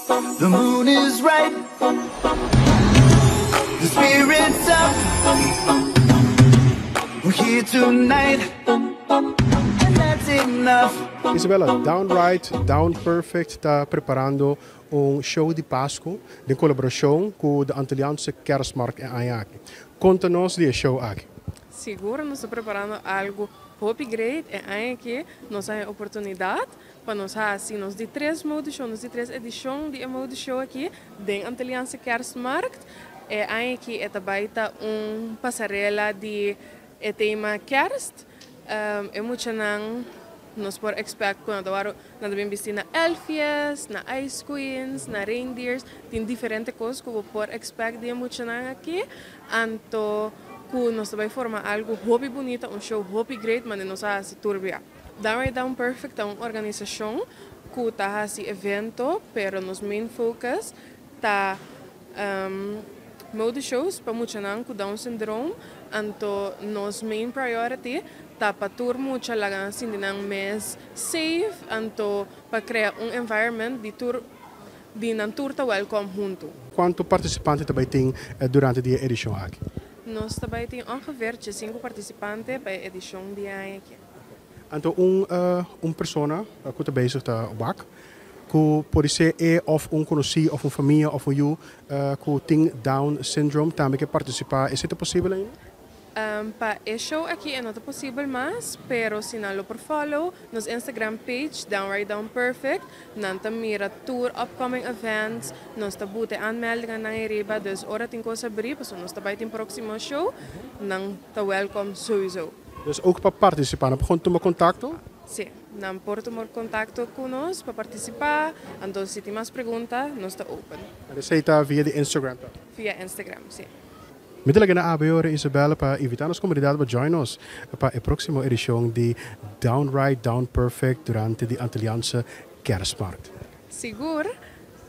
The moon is right. The spirit's up. We're here tonight. And that's enough. Isabella, Downright, Down Perfect ta preparando un show di Pasco den colaboracion cu de Antilliaanse Kerstmarkt e aña aki. Conta nos di e show aki. Sigur, nos ta preparando algo hopi great e aña aki nos tin oportunidad pa nos haci nos di tres mode show, nos di tres edicion di mode show aki den Antilliaanse Kerstmarkt. E aña aki e ta un pasarela di e tema kerst. E muchanan nos por expect cu awor nan ta bin bisti na elfjes, na ice queens, na reindeers, tin diferente cos cu por expect di muchanan aki. Anto cu nos ta bay forma algo hopi bunita, un show hopi great, mas nos a haci tur bia. Down Right Down Perfect ta un organisacion cu ta haci evento, pero nos main focus ta mode shows pa muchanan cu Down syndrome, anto nos main priority ta pa tur mucha laga sinti nan mes safe, anto pa crea un environment di tur di nan tur ta welcome hunto. Cuanto participante tambe tin durante e edicion aki? Nos tambe tin ongeveer 5 participante pa e edicion di aña aki. Anto un persona cu ta bezig ta wak, cu por ser e of un conoci of un famia of un yiu cu tin Down syndrome tambe kier participa, esey ta posibel ainda? Pa e show aki no ta posibel mas, pero si nan lo por follow nos Instagram page Downright Down Perfect, nan ta mira tur upcoming events, nos ta buta aanmeldingen nan ariba, dus ora tin cos habri, paso nos ta bay tin proximo show, nan ta welcome sowieso. Dus ook pa participa, nan por gewoon tuma contacto? Si, nan por tuma contacto cu nos pa participa, anto si tin mas pregunta, nos ta open. Esey ta via di Instagram? Via Instagram, si. Mi ta laga abo, Isabella, pa invita nos comunidad pa join nos pa e proximo edicion di Downright Down Perfect durante di Antilliaanse Kerstmarkt. Sigur.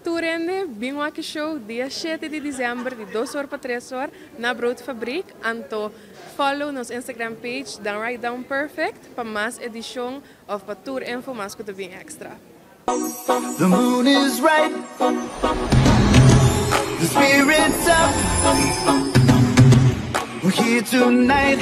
Tur hende, bin wak e show dia 7 di december, di 2 or pa 3 or, na Broodfabriek. Anto follow nos Instagram page, Downright Down Perfect, pa mas edicion of pa tur info mas cu bin extra. The moon is right. The spirit's up. We're here tonight.